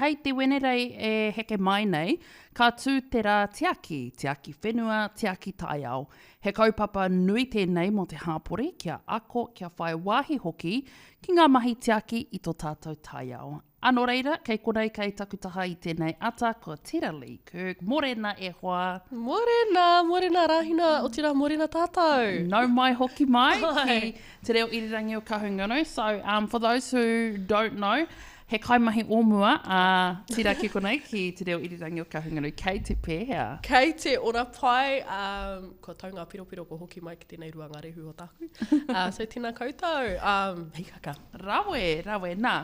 hei te Wenerei e heke mai nei, ka tū te rā tiaki, tiaki whenua, tiaki taiao. He kaupapa nui tēnei mō te hāpori kia ako, kia whai wāhi hoki ki ngā mahi tiaki i tō tātou taiao. A nō reira, kei konei kei taku taha i tēnei ata, ko Tira Lee Kirk. Morena e hoa! Morena! Morena Rāhina, otirā morena tātou! Nau mai hoki mai ki Te Reo Irirangi o Kahungunu. So, um, for those who don't know, he kaimahi o mua a Tira ki konei ki Te Reo Irirangi o Kahungunu. Kei te pēhea? Kei te ora pai, um, kua tau ngā piropiro kua hoki mai ki tēnei ruangarehu o tāku. Uh, so tēnā koutou. Um, hikaka. Rawe, rawe. Nā,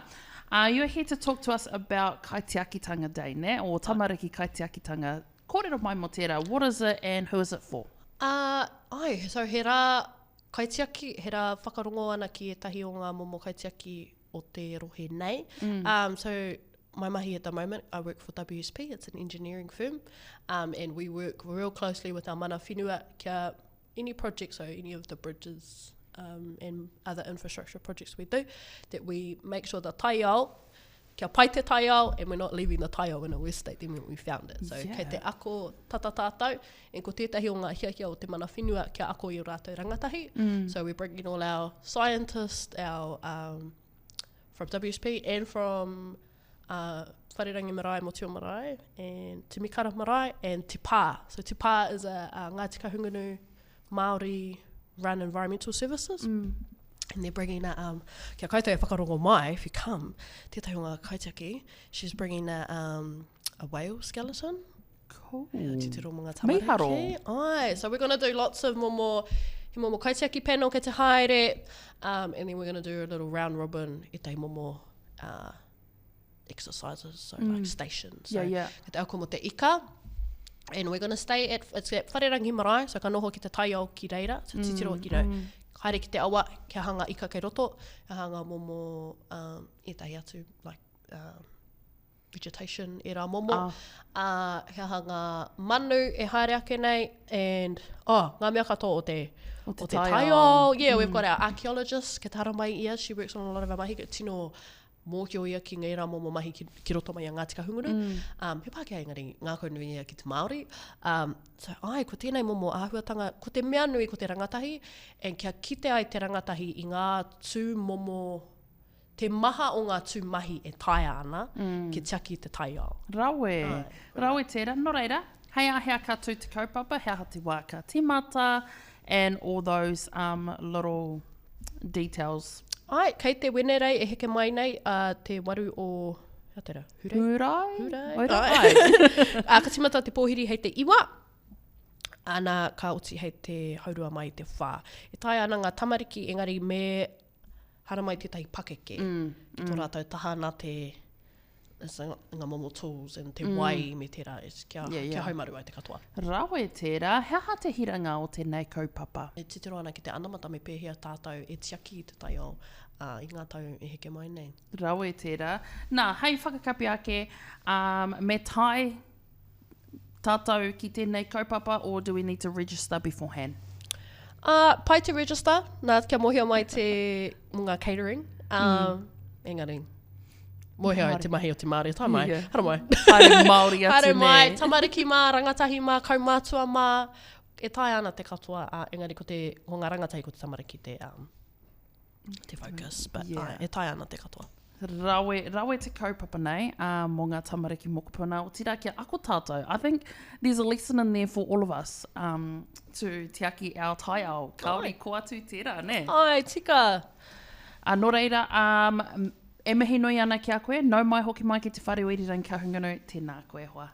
uh, you're here to talk to us about Kaitiakitanga Day, nē? Or Tamariki Kaitiakitanga. Kōrero mai mō tērā, what is it and who is it for? Uh, ai, so he rā kaitiaki, he rā whakarongo ana ki ētahi o ngā momo kaitiaki o te rohe nei. Mm. Um, so my mahi at the moment, I work for WSP, it's an engineering firm, um, and we work real closely with our mana whenua kia any project, so any of the bridges um, and other infrastructure projects we do, that we make sure the taiao, kia pai te taiao, and we're not leaving the taiao in a worse state than when we found it. So yeah. kei te ako tata tātou, and ko tētahi o ngā hiahia o te mana whenua kia ako i o rātou rangatahi. Mm. So we're bringing all our scientists, our um, from WSP and from uh, Wharerangi Marae, Motio Marae, and Te Mikara Marae, and Te Pā. So Te Pā is a, a Ngāti Kahungunu Māori run environmental services. Mm. And they're bringing a, um, kia koutou e whakarongo mai, if you come, tētahi o ngā kaitiaki, she's bringing a, um, a whale skeleton. Cool. Hei titiro mō ngā tamariki. Mīharo. Ai, so we're gonna do lots of momo, he momo kaitiaki panel kei te haere, um, and then we're gonna do a little round robin ētahi momo uh, exercises, so mm. like stations. So, yeah, yeah. Kei te ako mō te ika, and we're gonna stay at, it's at Wharerangi Marae, so ka noho ki te taiao ki reira, so mm, titiro, you know, mm. haere ki te awa, kia hanga ika kei roto, kia hanga momo um, ētahi atu, like, um, vegetation, ērā momo. Ah. Uh, he aha ngā manu e haere ake nei, and, oh, ngā mea katoa o te, o te, o te taiao. Yeah, mm. we've got our archaeologist, ke tara mai ia, she works on a lot of our mahi, tino mōhio ia ki ngērā momo mahi ki, ki roto mai a Ngāti Kahungunu. Mm. Um, he Pākehā engari ngākau nui ia ki te Māori. Um, so, ai, ko tēnei momo āhuatanga, ko te mea nui ko te rangatahi, and kia kite ai te rangatahi i ngā tū momo te maha o ngā tū mahi e taea ana mm. ki tiaki i te taiao. Rawe. Ai, Rawe tērā. Nō reira, hei āhea ka tū te kaupapa, he aha te wā ka tīmata, and all those um, little details. Ai, kei te Wenerei e heke mai nei uh, te waru o... Hea tērā? Hurei? Hurai? Hurai? Hurai. Ai. uh, ka tīmata te pōhiri hei te iwa, ana ka oti hei te haurua mai te whā. E taea ana ngā tamariki, engari me haramai tētahi pakeke mm, ki tō mm. rātou taha nā te ngā momo tools and te mm. wai me tērā is, kia, yeah, yeah. kia haumaru ai te katoa. Rawe tērā, he aha te hiranga o tēnei kaupapa? E titiro ana ki te anamata me pēhea tātou e tiaki i te taiao uh, i ngā tau e heke mai nei. Rawe tērā. Nā, hei whakakapi ake, um, me tae tātou ki tēnei kaupapa or do we need to register beforehand? Uh, pai te register, nā, kia mōhio mai te mō ngā catering. Uh, mm. Engari, mōhio ai te mahi o te Māori, tae mai, yeah. haere mai. Haere Māori atu Haere mai, tamariki mā, rangatahi mā, kaumātua mā, e taea ana te katoa, uh, engari ko, te, ko ngā rangatahi ko te tamariki te, um, te focus, but yeah. ai, e taea ana te katoa. Rawe, rawe te kaupapa nei uh, mō ngā tamariki mokopuna, otirā kia ako tātou. I think there's a lesson in there for all of us um, to tiaki our taiao. Kāore ko atu tērā, nē? Ai, tika. Uh, nō reira, um, e mihi nui ana ki a koe, nau mai hoki mai ki te whare o Irirangi Kahungunu, tēnā koe hoa.